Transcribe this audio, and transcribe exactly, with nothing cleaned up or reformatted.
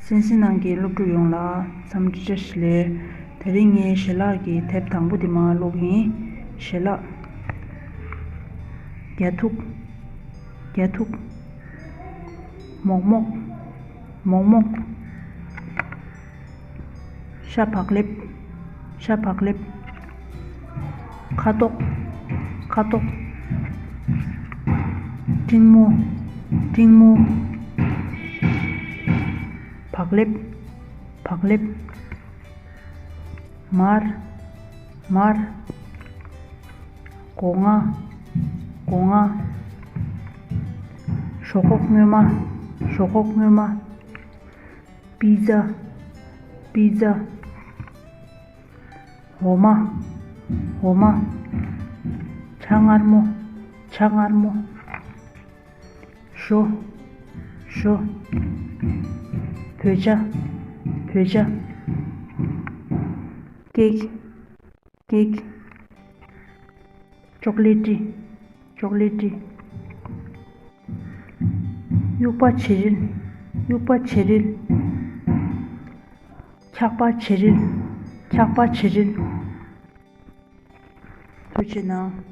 གསན་གཟིགས་གནང་མཁན་སློབ་ཕྲུག་ཡོངས་ལ་འཚམས་འདྲི་བཀྲ་ཤིས་བདེ་ལེགས། དེ་རིང་ངས་ཞལ་ལག་གི་དེབ་དང་པོ་དེ་མར་ཀློག་གི་ཡིན། ཞལ་ལག་རྒྱ་ཐུག་རྒྱ་ཐུག་མོག་མོག་མོག་མོག་ཤ་བག་ལེབ། ཤ་བག་ལེབ། ཁ་དོག་ཁ་དོག་སྤྲིན་མོ། སྤྲིན་མོ། བག་ལེབ། བག་ལེབ། མར། མར། སྒོ་ང་། སྒོ་ང་། ཞོག་ཁོག་སྔོན་མ། ཞོག་ཁོག་སྔོན་མ། པི་ཛ། པི་ཛ། འོ་མ། འོ་མ། ཇ་མངར་མོ། ཇ་མངར་མོ། ཞོ། ཞོ། བོད་ཇ། བོད་ཇ། ཀེག་ཀེག་ཅོག་ལེ་ཊི། ཅོག་ལེ་ཊི། དབྱུག་པ་བྱེད་རིལ། དབྱུག་པ་བྱེད་རིལ། འཁྱག་པ་བྱེད་རིལ། འཁྱག་པ་བྱེད་རིལ། ཐུགས་རྗེ་གནང་།